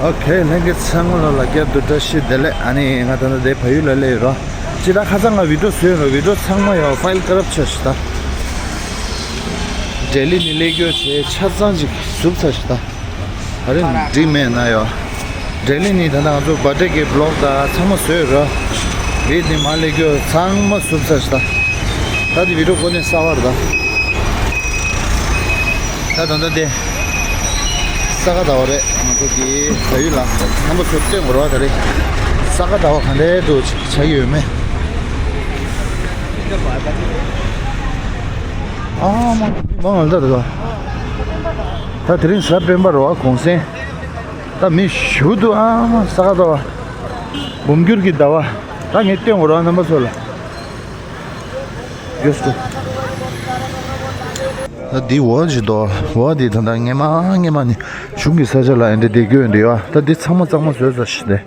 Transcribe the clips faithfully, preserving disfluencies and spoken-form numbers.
ཨོ་ཁེ། ལྷན་རྒྱས་ཚང་མ་ལ་ལ་བསྐྱར་དུ་བཀྲ་ཤིས་བདེ་ལེགས། ཨ་ནི་ང་ད་ལྟ་དེ་བལ་ཡུལ་ལ་སླེབས་ཡོད་རོ། ཅི་ད་ཁ་སང་ང་བི་ཌིའོ་བཟོས་ཡོད་རོ། བི་ཌིའོ་ཚང་མ་ཡོད་ཕའིལ་ཀ་རབ་ཆ་ཞིག་ད། ལྡི་ལི་ནས་སླེབས་རྒྱུ་བྱས་ཆ་ཚང་ཅིག་བཟུབ་ཚར་ཞིག་ད། ད་རེས་འགྲིག་མེད་ན་ཡོད། ལྡི་ལི་ནས་ད་ལྟ་ང་ཚོ་བར་ཐ་ཌེ་གི་བི་ལོག་ད་ཚང་མ་བཟོས་ཡོད་རོ། བི་ནས་མར་སླེབས་རྒྱུ་ཚང་མ་བཟུབ་ཚར་ཞིག་ད། ད་དེ་བི་ཌིའོ་ཁོ་ནས་གསར་པ་རེད་ད། ད་ད་ད་དེ། ས་ག་ཟླ་བ་རེད། ང་ཚོ་གི་བལ་ཡུལ་ལ་རྣམ་པ་ཚོར་སྟོན་དགོས་རེད་བ། ད་རེས་ས་ག་ཟླ་བ་ག་འདྲའི་འདུག་ཆགས་ཀྱི་ཡོད་མེད། ཨ་མ། མི་མང་ང་ད་རེད་བ། ད་དེ་རིང་གཟའ་སྤེན་པ་རེད་བ། གུང་སེང་། ད་མི་ཞུ་འདུག་ཨ་མ། ས་ག་ཟླ་བ། འབུམ་འགྱུར་གྱི་ཟླ་བ། ད་ངས་སྟོན་དགོས་རེད་བ་རྣམ་པ་ཚོ་ལ། ཡོས་ཏོ། ད་འདི་འོ་ཞིག་དོ། འོ་འདི་ད་ལྟ་སྔས་མ་སྔས་མ་ནས་གཞུང་གི་ས་ཆ་ལ་ཨེ་འདྲ་བསྡད་རྒྱུ་འདི་ཡོད། ད་འདི་ཚང་མ་གཙང་མ་བཟོས་ཚར་ཞིག་སྟེ།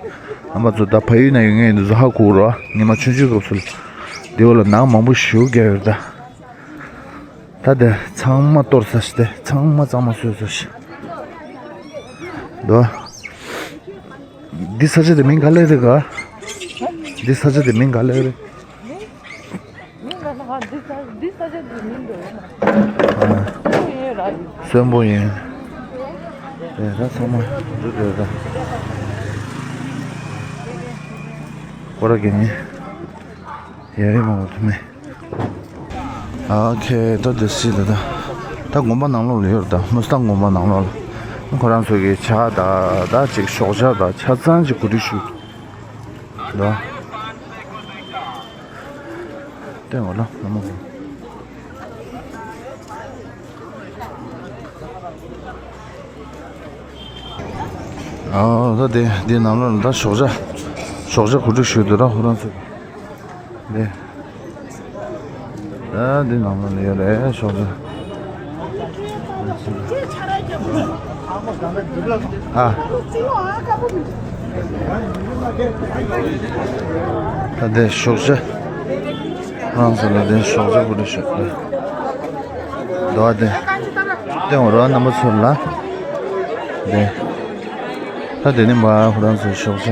ཨ་མ་ཚོ་ད་ཕ་ཡུལ་ན་ཡོད་མཁན་ཡིན་དུས་ཚོ་ཧ་གོ་རོ། སྔས་མ་ཆུང་ཆུང་སྐབས་སུ་ལ་འདི་འོ་ལ་ནང་མང་པོ་ཞིག་བརྒྱབ་ཡོད་ད། ད་འདི་ཚང་མ་གཏོར་ཚར་ཞིག་སྟེ། ཚང་མ་གཙང་མ་བཟོས་ཚར་ཞིག་དོ། འདི་ས་ཆ་དེ་མིང་ག་ལེ་རེད་ག་འདི་ས་ཆ་དེ་མིང་ག་ལེ་རེད། མིང་ལ་ན་འདི་ས་འདི་ས་ཆ་འདི་མིང་འདོད་ཡོད་ན། ཨ། སུ་ཡིན་ར་ཡིན། གསོན་པོ་ཡིན། རེད་ད་ཚང་མ་འདི་རེད་ད། ཁོ་ར་གི་ནི། ཡ་ཡི་མང་བོ་ཐུ་མེ། ཨ་ཁེ་ད་འདི་སི་ད་ད། ད་དགོན་པ་ནང་ལོགས་ལ་ཡོད་རེད་ད། མུ་སི་ཐང་དགོན་པ་ནང་ལོགས་ལ། ཁོ་རང་ཚོ་གི་ཇ་ད་ད་ཅིག་ཞོགས་ཇ་ད་ཆ་ཚང་ཅིག་གོ་སྒྲིག་ཞུས། ལོ། སྟོན་འོ་ལོ་ནམ་མོ། ཨ་ད་དེ་དེ་ནང་ལོགས་ལ་ད་ཞོགས་ཇ། ཞོགས་ཇ་གོ་སྒྲིག་ཞུས་འདུག་ར་ཁོ་རང་ཚོ། དེ། ཨ་འདི་ནང་ལ་ཡོད་རེད་ཞོགས་ཇ། ཨ། ད་དེ་ཞོགས་ཇ། རང་ཚོ་ལ་དེ་ཞོགས་ཇ་བུ་རེ་ཞོགས་ཇ། དོ་དེ། དེ་འོ་རོ་རྣམ་པ་ཚོ་ལ། དེ། ད་དེ་ནི་མ་ཁོ་རང་ཚོ་ཞོགས་ཇ།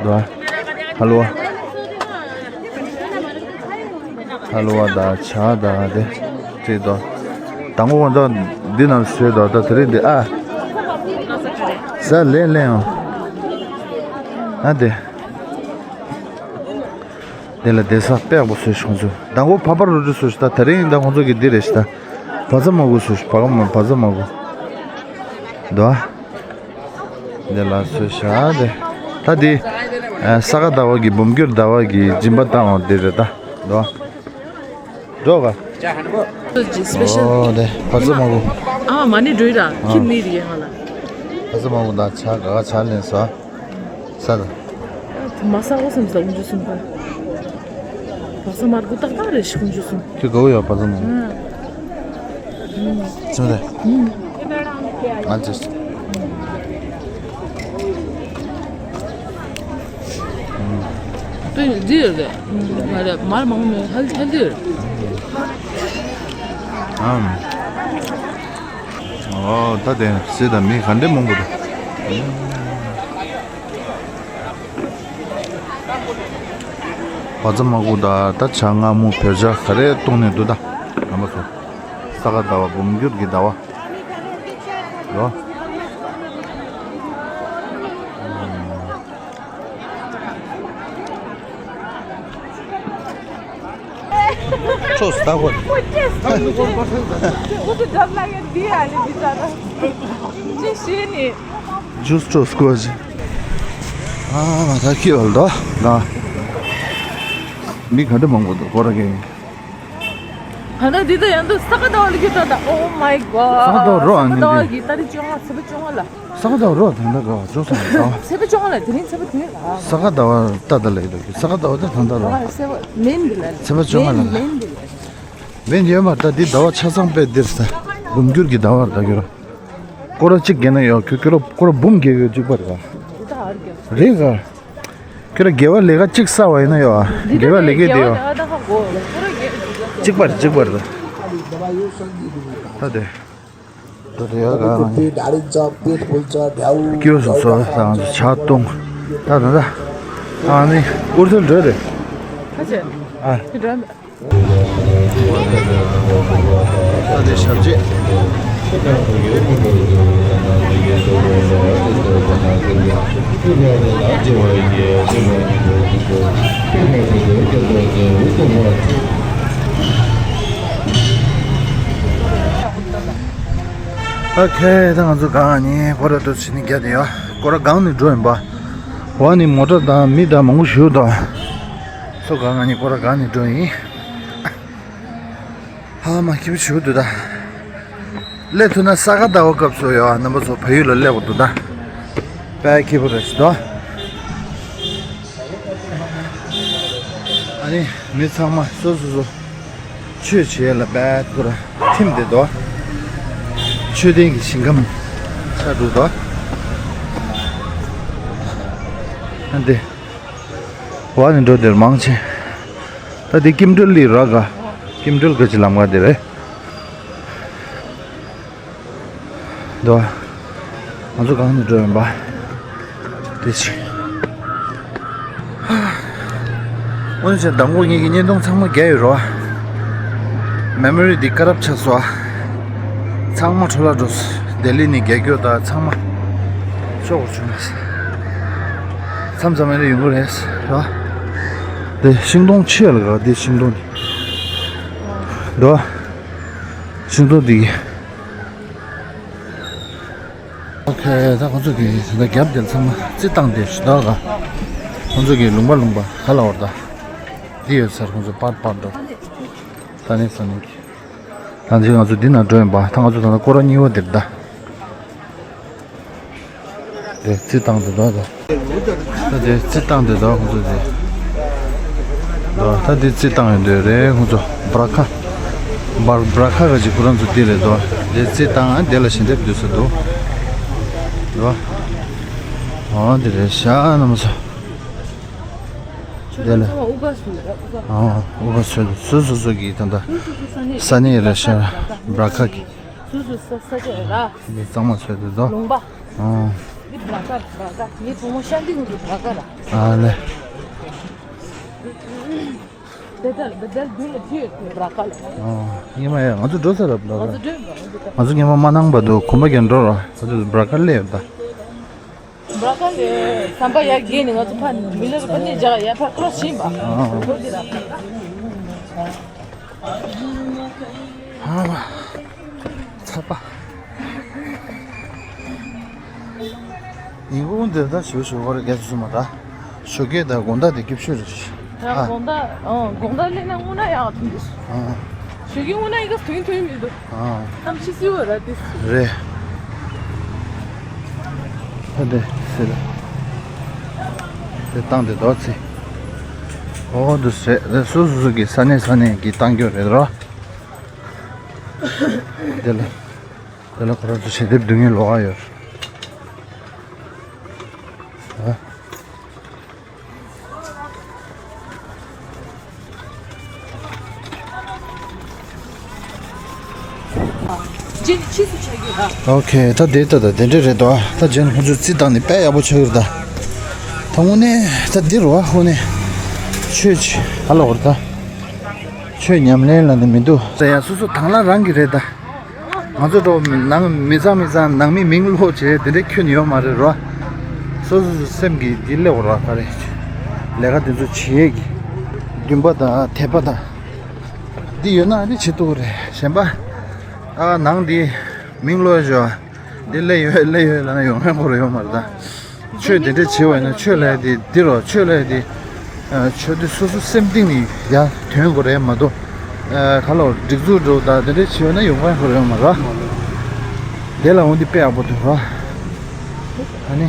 དོ། ཧ་ལོ། ཧ་ལོ་བ་དང་ཇ་དང་དེ་བྲིས་དོ། དང་པོ་ང་ཚོ་འདི་ནང་བཟོས་དོ། ད་དེ་རིང་འདི་ཨ། ས་ལེན་ལེན་ཨང་། ཨ་དེ། དེ་ལ་དེ་ས་པེག་པོ་བཟོས་ཤོང་ཚོ། དང་པོ་ཕ་པ་རུ་རུ་བཟོས་ཤོག་ད་དེ་རིང་ད་ཁོང་ཚོ་གི་འདི་རེད་ཤི་ད། བ་ཚ་མ་གུ་བཟོས་ཤོག་བ་ག་མ་བ་ཚ་མ་གུ། དོ། འདི་ལ་སོས་ཤ་དེ། ད་འདི། ས་ག་ཟླ་བ་གི་འབུམ་འགྱུར་ཟླ་བ་གི་སྦྱིན་པ་བཏང་བ་འདི་རེད་ད། འགྲོ། འགྲོ་ག་ཇི་སི་པེ་ཤལ། ཨོ་དེ་བ་ཚ་མ་གུ། ཨ་མ་ནི་འགྲོ་ཡི་ར་ཁྱི་མི་རི་ཡ་ང་ལ། བ་ཚ་མ་གུ་དང་ཇ་ག་ག་ཇ་ལེན་ས། ས་ད། མ་ས་གོ་སམ་ས་ཀུན་ཇུ་སུམ་པ། བ་ཚ་མ་གུ་ཏག་ཏག་རེད་ཤི་ཀུན་ཇུ་སུམ། ཁྱི་ག་བོ་ཡོད་བ་ཚ་མ་གུ། ཨ། ཚོད་དེ། ང་ཅི། པེ་འདི་རེད། ང་རེད་མར་མང་མེད་ཧལ་ཧལ་འདི་རེད། ཨམ། ཨོ་ད་དེ་སི་ད་མི་ག་འདྲེ་མང་པོ་འདུག་བ་ཚ་མ་གུ་ད་ད་ཇ་མངར་མོ་བོད་ཇ་ག་རེ་བཏུང་ནས་འདུག་ད་རྣམ་པ་ཚོ། ས་ག་ཟླ་བ་འབུམ་འགྱུར་གྱི་ཟླ་བ། ལོ། ཁྱོད་ལྟ་གོ། ཇུས་ཁྱོད་སྐོར་ཅིག་ཨ་མ་ད་ཁྱི་བལ་དོ་ད། མི་ག་འདྲ་མང་པོ་འདུག་ཁོ་ར་གི། ད་ལྟ་འདི་ད་ཡང་འདུག་ས་ག་ཟླ་བ་ལ་ཁྱི་ད་ད། Oh my god། ས་ག་ཟླ་བ་རོ་ཨ་ནི་ས་ག་ཟླ་བ་གི་ཏ་རིག་བཅོ་ལྔ་ཚེས་པ་བཅོ་ལྔ་ལ། ས་ག་ཟླ་བ་རོ་ད་ལྟ་ག་བ་ཅོ་སོང་ད། ཚེས་པ་བཅོ་ལྔ་ལ་དེ་རིང་ཚེས་པ་དེ་རིང་ལ། ས་ག་ཟླ་བ་ད་ད་ལ་ཡི་ད་གི་ས་ག་ཟླ་བ་ད་ད་ད་རོ། ཨ་ཚེས་པ་མེན་འདི་ལ། ཚེས་པ་བཅོ་ལྔ་ལ། མེན་མེན་འདི་ལ། མེན་ཡོད་མ་ད་འདི་ཟླ་བ་ཆ་ཚང་པའི་འདིར་ས། འབུམ་འགྱུར་གྱི་ཟླ་བར་ད་གི་རོ། སྐོར་ར་གཅིག་གི་ན་ཡོད་ཁྱོད་ཁྱོད་ར་སྐོར་ར་འབུམ་གྱི་ཡོད་གཅིག་པ་རེད་ག་རེད་ག་ཁྱོད་ར་དགེ་བ་ལས་ཀ་གཅིག་བསགས་པ་ཡིན་ན་ཡོད་ཨ། དགེ་བ་ལས་ཀའི་དེ་ཡོད། གཅིག་པར་གཅིག་པར་ད་དེ། དེ་ཡོད་ག་ང་ནི། སྐྱོ་སོང་སོ་དང་ཇ་བཏུང་། ད་ད་ད། ཨ་ནི་ཨུར་ཐུར་འགྲོ་རེད། ཁ་ཆེ། ཨ། འགྲོ་འདི། ད་དེ་ཞབས་རྗེས། ཨོ་ཁེ། ད་ང་ཚོ་གང་ནི་སྐོར་ར་ཏོ་ཕྱིན་ནི་རྒྱ་དེ་ཡོད། སྐོར་ར་གང་ནི་འགྲོ་ཡིན་པ། འོ་ནི་མོ་ཊ་དང་མི་དང་མང་པོ་ཞིག་འདུག་ཚོ་གང་ནི་སྐོར་ར་གང་ནི་འགྲོ་ཡིན། ཧ་མ་ཁྱིམ་ཞུ་དུ་ད། སླེབས་ཐུབ་ན་ས་ག་ཟླ་བ་སྐབས་སུ་ཡོད་རྣམ་པ་ཚོ་བལ་ཡུལ་ལ་སླེབས་དགོས་འདུག་ད། དཔེ་ཁྱི་པོ་རེད་ཟེར་དོ། ཨ་ནི་མི་ཚང་མ་སོ་སོ་སོ་ཆོས་བྱེད་ལ་དཔེ་ཐུ་ར་ཁྲིམས་དེ་དོ། ཆོས་ལྡན་གྱི་ཞིང་ཁམས་ཆགས་འདུག་དོ། ཨ་འདི། བ་ནི་འགྲོ་དེར་མང་ཆེ། ད་དེ་ཀིམ་ཀྲིལ་ལི་ར་ག་ཀིམ་ཀྲིལ་ག་ཅི་ལམ་ག་དེ་རེད། དོ། ང་ཚོ་གང་ནས་འགྲོ་ཡོང་པ། དེ་ཆེ། འོན་ཀྱང་མདང་དགོང་ངེད་ཀྱི་བརྙན་ཐུང་ཚང་མ་རྒྱ་ཡོད་རོ། མེ་མོ་རི་འདི་ཀ་རབ་ཆགས་སོ། ཚང་མ་འཕྲོ་བརླག་འགྲོ། ལྡི་ལི་ནས་རྒྱ་སྐྱོད་དང་ཚང་མ་ཤོག་བྱུང་། མཚམས་མཚམས་མེད་ལ་ཡོང་གི་རེད་ར། དེ་ཤིང་སྡོང་ཆེ་ལ་ག་དེ་ཤིང་སྡོང་དེ། དོ། ཤིང་སྡོང་དེ་གི། ཨོ་ཁེ། ད་ཁོང་ཚོ་གི་ད་རྒྱབ་དེ་ཚང་མ་རྩི་བཏང་དེ་ཞུ་ད་ག་ཁོང་ཚོ་གི་ལུང་པ་ལུང་པ་ག་ལ་བར་ད། འདི་ཡོད་ཚར་ཁོང་ཚོ་པར་པར་འགྲོ། ད་ནི་ས་ནི་གི། ད་ཅི་ང་ཚོ་འདི་ན་འགྲོ་ཡིན་པ། ད་ང་ཚོ་ད་ལྟ་སྐོར་ར་གཉིས་པ་འདིར་ད། དེ་རྩི་བཏང་དེ་དོ་དོ། ད་དེ་རྩི་བཏང་དེ་དོ་ཁོང་ཚོ་དེ། དོ་ད་དེ་རྩི་བཏང་ཡོད་འདོད་རེད་ཁོང་ཚོ། བྲ་ཁ། བར་བྲ་ཁ་ག་ཅིག་ཁོ་རང་ཚོ་དེ་རེད་དོ། དེ་རྩི་བཏང་ཨ་དེ་ལ་ཞལ་འདེབས་དུས་སུ་འདུག་དོ། འོ་དེ་རེད་ཤག་རྣམ་པ་ཚོ། དེ་ལ། ཨ་ཨུ་ག་སུ་ར་ཨུ་ག་ཨ་ཨུ་ག་སུ་སུ་སོ་སོ་གི་ད་ད། སུ་སུ་སུ་ས་གནས་ས་གནས་རེད་ཤག་བྲ་ཁ་གི། སུ་སུ་ས་ས་ཆ་ར། འདི་གཙང་མ་ཚོད་དུ་དོ། ལུང་པ། ཨོ། འདི་བྲ་ཀ་བྲ་ཀ་ངའི་བུ་མོ་ཤཱན་ཏི་ཀུན་གྱི་བྲ་ཀ་ར། ཨ་ལེ། བེ་ཏལ་བེ་ཏལ་མདུན་ལ་ཐུག་ཡོད་དེ་བྲ་ཀ་ལ། ཨོ། ངས་མ་ཡ་ང་ཚོ་འགྲོ་ས་ར་བྲ་ཀ། ང་ཚོ་འགྲོ་ཡོད་པ་ང་ཚོ་ད། ང་ཚོ་ངས་མ་མ་གནང་བ་དུ་གོམ་པ་རྒྱག་འགྲོ་ར་ང་ཚོ་བྲ་ཀ་སླེབས་ཡོད་ད། བྲ་ཀ་ལས་ཟམ་པ་ཡར་བརྒལ་ནས་ང་ཚོ་ཕར་མི་ལ་རུ་པ་ནས་བརྒྱག་ཡར་ཕར་ཀྲོ་ཕྱིན་པ། ཨ་ཨ། ཧ་ལ། ཚ་པ། ཉིན་གུང་འདིར་ད་ཞུ་ཞུ་བར་རྒྱ་ཆུ་མ་ད། ཞོགས་ཀས་ད་དགོང་དག་དེ་སྐྱིད་ཤོས་རེད། ད་ཨ། དགོང་དག་ཨ་དགོང་དག་སླེབས་ན་དངོས་གནས་ཡག་འདུག་ཨ། ཞོགས་ཀས་དངོས་གནས་ཡིན་ཀ་དུང་དུང་མི་འདུག་ཨ། ཐམས་ཅད་སིལ་བ་ར་དེ། རེད། ད་དེ་སེ་རེད། དེ་བཏང་དེ་རྡོ་ཚི། ཨོ་དུ་སེ་རེད། སོ་སོ་སོ་གི་ས་གནས་ས་གནས་ཀྱི་བཏང་རྒྱུ་རེད་རོ། དེ་ལ། དེ་ལ་ཁོ་རང་ཚོ་ཞལ་འདེབས་སྡུག་བསྔལ་ལོག་ཨ་ཡོད། ཨ། ཨོ་ཁེ། ད་དེ་ལྟ་ད་དེ་འདྲས་རེད་དོ། ད་རྗེས་ནས་ཁོང་ཚོས་རྩིས་བཏང་ནས་དཔེ་ཡག་པོ་ཆགས་ཀྱི་རེད་ད། ད་དངོས་གནས་ད་འདི་རུ་བ་དངོས་གནས་ཆོས་ཆེ་ཧ་ལ་བར་ད། ཆོས་ཉམས་ལེན་ལ་ནི་མི་འདུག་ད་ཡང་སོ་སོ་དང་བླངས་རང་གི་རེད་ད། ང་ཚོ་འགྲོ་ནང་མི་ཚང་མི་ཚང་ནང་མི་མིང་ལོག་བྱས་དེ་འདྲ་ཁྱོན་ཡོད་མ་རེད་རོ། སོ་སོ་སོ་སེམས་ཀྱི་འདི་སླེབས་ར་ག་རེ། ལས་ཀ་དེ་ཚོ་བྱེད་ཀྱི། འདུན་པ་དང་དད་པ་དང་། འདི་ཡོད་ན་འདི་བྱེད་ཐུབ་ཀྱི་རེད་གཞན་པ། ཨ་ནང་འདི་མིང་ལོག་བྱས། འདི་སླེབས་ཡོད་སླེབས་ཡོད་ལབ་ན་ཡོང་མཁན་ཁོ་རང་ཡོད་མ་རེད་ད། ཆོས་དེ་འདྲ་བྱེད་པ་ཡིན་ན་ཆོས་ལབ་ཡ་དེ་འདི་རོ། ཆོས་ལབ་ཡ་དེ། ཨ། ཆོས་དེ་སོ་སོ་སེམས་གཏིང་ནས་ཡར་ཐོན་དགོས་རེད་མ་གཏོགས། ཨ། ག་ལ་བ་སྒྲིག་འཛུགས་འགྲོ་དང་དེ་འདྲ་བྱས་ན་ཡོང་ག་ཁོ་རང་ཡོད་མ་རེད། དེ་ལ་འོང་དེ་དཔེ་ཡག་པོ་འདུག་ར། ཨ་ནི།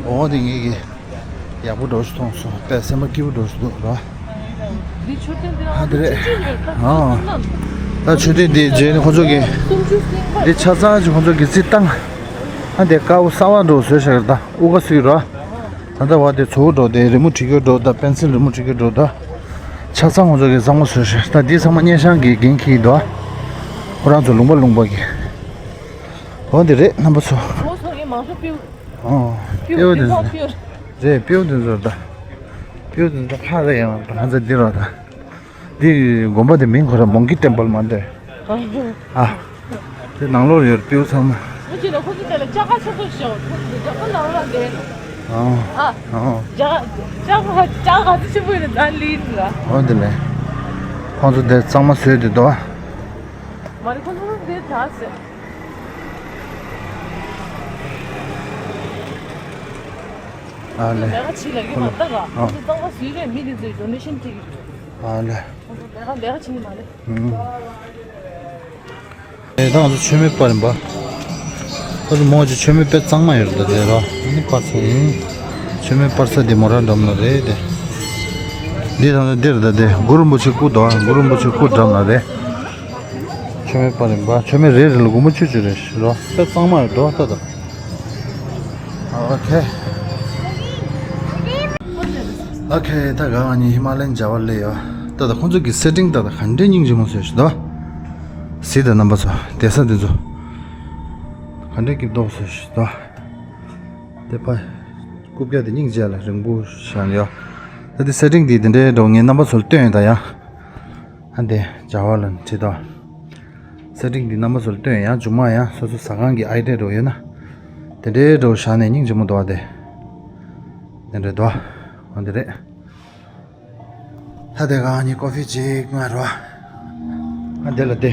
འོ་དེ་ངེད་ཀྱི། ཡག་པོ་འགྲོ་ཞིག་མཐོང་སོང་། དཔེ་སེམས་པ་སྐྱིད་པོ་འགྲོ་ཞིག་འདུག་ར། འདི་མཆོད་རྟེན་འདི་ཨ་འདི་རེད། ཨ། ད་མཆོད་རྟེན་འདི་རྗེས་ནས་ཁོ་ཚོ་གི་འདི་ཆ་ཚང་ཅིག་ཁོ་ཚོ་གི་རྩིས་བཏང་། ཨ་འདི་དཀར་པོ་གསར་པ་འགྲོ་བཟོས་བཞག་རེད་ད། དབུ་ཁ་སུ་ར། ད་ལྟ་བ་དེ་ཚོ་འགྲོ་དེ་རི་མོ་བྲིས་རྒྱུ་འགྲོ་ད། པེན་སིལ་རི་མོ་བྲིས་རྒྱུ་འགྲོ་ད། ཆ་ཚང་ཁོ་ཚོ་གི་བཟང་པོ་བཟོས་བཞག་ད་འདི་ཚང་མ་སྙན་ཤང་གི་འགན་འཁྱེར་འདུག་ཁོ་རང་ཚོ་ལུང་པ་ལུང་པ་གི། འོ་འདི་རེད་རྣམ་པ་ཚོ། ཨོ་སོ་ངས་མང་ཤོས་པིའུ། ཨོ། པིའུ་པིའུ་འདི་པིའུ་ཚོ། པིའུ། རེད་པིའུ་འདི་ཚོ་ད། པིའུ་འདི་ཚོ་ཁ་རེད་ཡང་ང་ཚོ་འདི་རོ་ད། འདི་དགོན་པ་དེ་མིང་ཁོ་ར་མོང་གི་ཊེམ་པལ་མ་འདོད། ཨ། དེ་ནང་ལོགས་ཡོད་པིའུ་ཚང་མ། ཨོ་ཅི་ལ་ཁོ་ཚོ་དེ་ལ་ལྕགས་ཁ་ཆེ་པོ་ཞིག་ཁོ་ཚོ་ལྕགས་ཁ་ནང་ལ་བསྡད། ཨ། ཨ། ཨ། ལྕགས་ལྕགས་ཁ་ལྕགས་ཁ་ཆེ་པོ་ཡོད་ད་ལིན་ལ། ཨོ་དེ་ལས། ཁོང་ཚོ་དེ་གཙང་མ་བཟོས་དེ་འདུག་མ་རེད་ཁོ་ཚོ་དེ་ད་ཟེར། ཨ་ལས། ལས་ཀ་བྱེད་ལ་ཡོད་མ་ད་ག་ཨ། ཁོ་ཚོ་གཙང་མ་བཟོས་རེད་མི་དེ་ཚོས་ཌོ་ནེ་ཤན་བྱེད་ཀྱི་རེད། ཨ་ལས། ཁོ་ཚོ་ལས་ཀ་ལས་ཀ་བྱེད་ནི་མ་རེད། ཨུམ། ཨེ་ད་ང་ཚོ་མཆོད་མེ་སྤར་ཡིན་པ། ཁོ་ཚོ་མོ་ཅིག་མཆོད་མེ་དཔེ་གཙང་མ་ཡོད་རེད་ད་དེ་རོ། ཨ་ནི་སྤར་ས་ཡིན། མཆོད་མེ་སྤར་ས་དེ་མོ་ར་འགྲམ་ལ་རེད་དེ། འདི་ད་ལྟ་འདིར་ད་དེ་གུ་རུ་རིན་པོ་ཆེ་སྐུ་དོ་གུ་རུ་རིན་པོ་ཆེ་སྐུ་འགྲམ་ལ་རེད། མཆོད་མེ་སྤར་ཡིན་པ་མཆོད་མེ་རེ་རེ་ལ་སྒོར་མོ་བཅུ་བཅུ་རེད་རོ། དཔེ་གཙང་མ་ཡོད་འགྲོ་ད་ད། ཨོ་ཁེ། ཨོ་ཁེ་ད་ག་ང་གཉིས་ཧི་མ་ལ་ཡན་མཇལ་བ་སླེབས་ཡོད། ད་ད་ཁོང་ཚོ་གི་སེ་ཊིང་ད་ད་ག་འདྲའི་སྙིང་རྗེ་མོ་བཟོས་ཤག་ད། གཟིགས་དང་རྣམ་པ་ཚོ་བསྡད་ས་དེ་ཚོ། ག་འདྲའི་སྐྱིད་མདོག་བཟོས་ཤག་ད། དེ་ཕ། རྐུབ་བཀྱག་དེ་སྙིང་རྗེ་ལ་རིང་པོ་ཞིག་ཡོད། ད་དེ་སེ་ཊིང་དེ་དེ་འདྲའི་འགྲོ་ངས་རྣམ་པ་ཚོར་སྟོན་ཡོད་ད་ཡ། ཨ་འདི་བྱ་བ་ལ་ཁྲིད་དོ། སེ་ཊིང་འདི་རྣམ་པ་ཚོར་སྟོན་ཡང་མཇུག་མ་ཡང་སོ་སོ་ཟ་ཁང་གི་ཨའི་ཌི་ཡ་འགྲོ་ཡོད་ན། དེ་འདྲའི་འགྲོ་བཞག་ནས་སྙིང་རྗེ་མོ་འདུག་ཨ་དེ། དེ་འདྲའི་འདུག་ཨ་འདི་རེད། ད་དེ་ག་ནི་ཀོ་ཕི་ཅིག་ང་རོ། ཨ་དེ་ལ་དེ།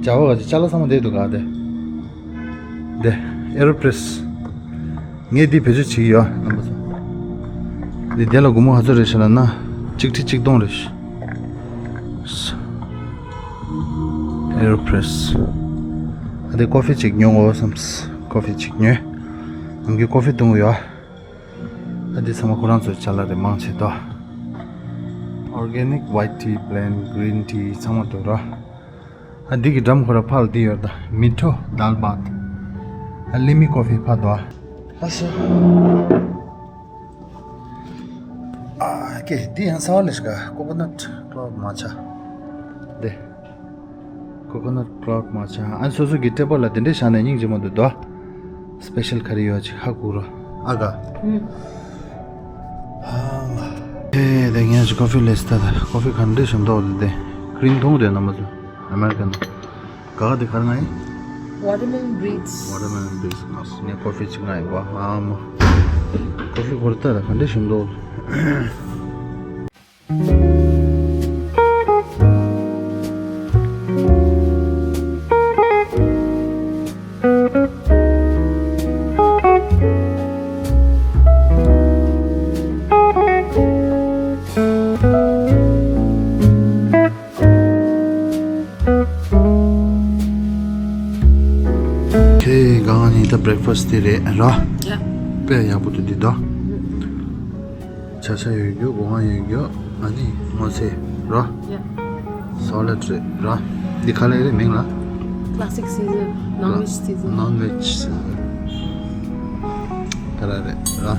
བྱ་བ་ག་ཅི་ཅ་ལག་ཚང་མ་དེ་འདུག་ག་དེ། དེ། ཨེ་རོ་པི་རེ་སི། ངས་འདི་བེད་སྤྱོད་བྱེད་ཀྱི་ཡོད་རྣམ་པ་ཚོ། འདི་དེ་ལ་སྒོར་མོ་ག་ཚོད་རེད་ཤག་ལབ་ན། གཅིག་ཁྲི་གཅིག་སྟོང་རེད། ཨེ་རོ་པི་རེ་སི། ཨ་དེ་ཀོ་ཕི་ཅིག་ཉོ་དགོས་བསམས། ཀོ་ཕི་ཅིག་ཉོས། ནམ་རྒྱུན་ཀོ་ཕི་འཐུང་གི་ཡོད། ཨ་དེ་ཚང་མ་ཁོ་རང་ཚོའི་ཅ་ལག་རེད་མང་ཆེ་དོ། Organic white tea blend green tea ཚང་མ་འདུག་ར། ཨ་འདི་གི་འགྲམ་ཁོ་ར་ཕར་ལ་འདི་ཡོད་ད། མི་ཐོ་དཱལ་བྷ་ཐ། ཨ་ལི་མི་ཀོ་ཕི་ཕར་དོ། ཨ་སོ། ཨ་ཀེ་འདི་ཡང་ས་བ་ལེ་ཤ་ག་ཀོ་ཀོ་ནཊ་ཀ་ལའུཌ་མ་ཆ། འདི། ཀོ་ཀོ་ནཊ་ཀ་ལའུཌ་མ་ཆ། ཨ་སོ་སོ་གི་ཊེ་བལ་ལ་དེ་འདྲས་བཞག་ནས་སྙིང་རྗེ་མོ་འདུག་དོ། སི་པེ་ཤལ་ག་རེ་ཡོད་ཅིག་ཧ་གོ་རོ། ཨ་ག་ཨ་ལ། ཨེ་དེ་ངས་ཅིག་ཀོ་ཕི་ལས་ད་ད་ཀོ་ཕི་ག་འདྲས་ཞིམ་མདོག་འདི་དེ། ཀི་རིན་ཐུང་རེད་ན་མ་ཚོ། ཨ་མེ་རི་ཀན། ག་ག་དེ་ག་རེ་ང་ཡིན། Watermelon breeze. Watermelon breeze ང་ངས་ཀོ་ཕི་ཅིག་ང་ཡིན་པ་ཨ་མ། ཀོ་ཕི་ཁོ་ར་ད་ད་ག་འདྲས་ཞིམ་མདོག་ཁྱེད་གང་ནས་ད་བྷི་རེག་ཕ་སི་དེ་རེད་ར། ཡ། དཔེ་ཡག་པོ་འདུག་འདི་དོ། ཨུ། ཆ་ཆ་ཡོད་རྒྱུ་སྒོ་ང་ཡོད་རྒྱུ་ཨ་ནི་སྔོ་ཚལ་ར། ཡ། སོ་ལེ་ཌི་རེད་ར། འདི་ག་ལེ་རེད་མིང་ལ། Classic Caesar, non-veg Caesar. Non-veg Caesar. ད་ར་རེད་ར།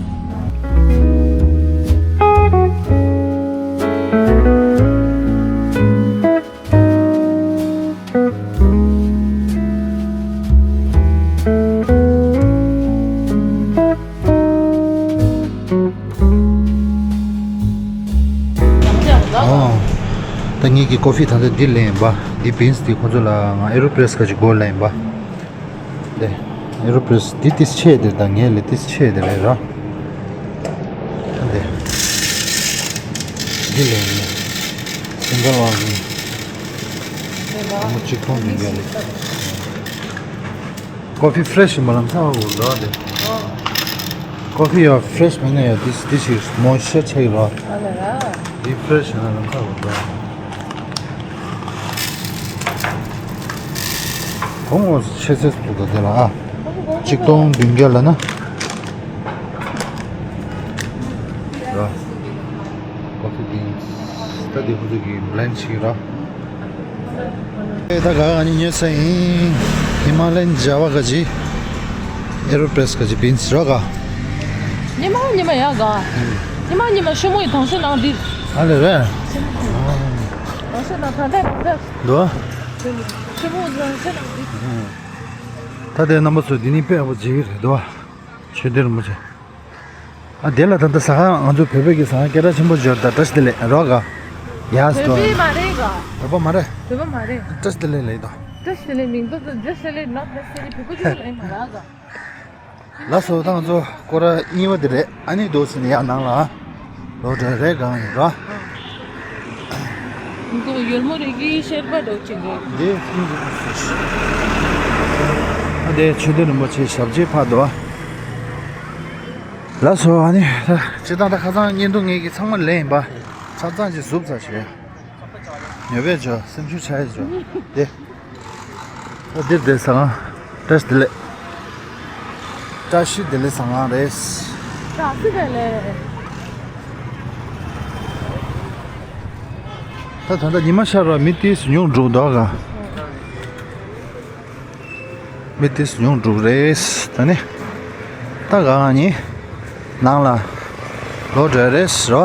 ཨོ། ད་ངེད་ཀྱི་ཀོ་ཕི་ད་ལྟ་འདི་ལེན་ཡིན་པ། འདི་བིན་སི་འདི་ཁོ་ཚོ་ལ་ང་ཨེ་རོ་པི་རེ་སི་ག་ཅིག་དགོས་ལེན་ཡིན་པ། འདི་ཨེ་རོ་པི་རེ་སི་འདི་ཏིས་ཆེ་དེ་ད་ངས་ལས་ཏིས་ཆེ་དེ་རེད་ར། འདི་འདི་ལེན་ཡིན། སིང་གལ་ཝར་ཟིན། ཨ་མ་གཅིག་སྟོང་བདུན་བརྒྱ་ལེན། ཀོ་ཕི་ཧྥི་རེ་ཤི་ཡིན་པ་ལམ་སང་ཧ་གོ་འདུག་ཨ་དེ། ཀོ་ཕི་ཡ་ཧྥི་རེ་ཤི་མིན་ན་ཡ་this this is moisture ཆགས་ཡོད་ར། ཨ་ལ་ར། འདི་ཧྥི་རེ་ཤི་ཡིན་ན་ལམ་སང་ཧ་གོ་འདུག་ཨ། གོང་འོག་ཆེ་ཚད་དུ་ད་དེ་ལ་ཨ། གཅིག་སྟོང་བདུན་བརྒྱ་ལ་ན། ར། ཀོ་ཕི་བིན་སི། ད་འདི་ཁོ་ཚོ་གི་བྷི་ལེན་ཌི་བྱེད་ཀྱི་ར། ཨེ་ད་ག་ཨ་ནི་ཉོས་ས་ཡིན། ཧི་མ་ལ་ཡན་ཇ་བ་ག་ཅི། ཨེ་རོ་པི་རེ་སི་ག་ཅི་བིན་སི་རོ་ག་ཉི་མ་ཉི་མ་ཡ་ག་ཉི་མ་ཉི་མ་ཤོ་མོ་ཡི་དང་སེ་ནང་འདི། ཨ་ལེ་རེད། དང་སེ་ནང་ད་ལྟ་ད་ལྟ། འདུག་ཨ། ད་ལྟའི་རྣམ་པ་ཚོ་འདི་ནི་དཔེ་ཡག་པོ་མཇལ་གྱི་རེད་དོ། ཆོས་སྡེ་རིན་པོ་ཆེ། ཨ་དེ་ལ་ད་ལྟ་ཟ་ཁང་ང་ཚོ་བོད་པའི་གི་ཟ་ཁང་སྐད་གྲགས་ཆེན་པོ་འབྱོར་ད་བཀྲ་ཤིས་བདེ་ལེགས་རོགས་ག་ཡ་སི་བོད་པའི་མ་རེད་ག་བོད་པ་མ་རེད། བོད་པ་མ་རེད། བཀྲ་ཤིས་བདེ་ལེགས་ལེགས་དོ། བཀྲ་ཤིས་བདེ་ལེགས་མིང་ཐོག་ཏུ་བཀྲ་ཤིས་བདེ་ལེགས་not necessarily བོད་པ་ཅིག་ལ་ཡིན་མ་རེད་ག་ལགས་སོ། ད་ང་ཚོ་སྐོར་ར་གཉིས་པ་དེ་རེད། ཨ་ནི་འདུག་ཟེར་ནས་ཡར་ནང་ལ་ལོག་འགྲོ་རེད་གང་ཡིན་ར། འགོ་ཡོལ་མོ་རིགས་ཀྱི་ཤེར་པ་འདྲ་ཅིག་རེད། འདི་ཨ་དེ་ཆོས་སྡེ་རིན་པོ་ཆེའི་ཞབས་རྗེས་ཕར་འདུག་ལགས་སོ། ཨ་ནི་ད་སྤྱིར་བཏང་ད་ཁ་སང་བརྙན་ཐུང་ངེད་ཀྱི་ཚང་མ་ལེན་ཡིན་པ། ཆ་ཚང་ཅིག་བཟུབ་ཚར་ཞེས། ཉོ་བས་ཇོ་སེམས་ཤུགས་ཆག་ཡས་ཇོ། དེ། ཨ་འདིར་བསྡད་ཟ་ཁང་། བཀྲ་ཤིས་བདེ་ལེགས། བཀྲ་ཤིས་བདེ་ལེགས་ཟ་ཁང་རེད། བཀྲ་ཤིས་བདེ་ལེགས། ད་ད་ལྟ་ཉི་མ་ཤར་བ་མི་ཏིས་ཉུང་འགྲོ་འདུག་ག་མི་ཏིས་ཉུང་འགྲོ་རེད། ད་ནི་ད་ག་ནི་ནང་ལ་ལོག་འགྲོ་རེད་རོ།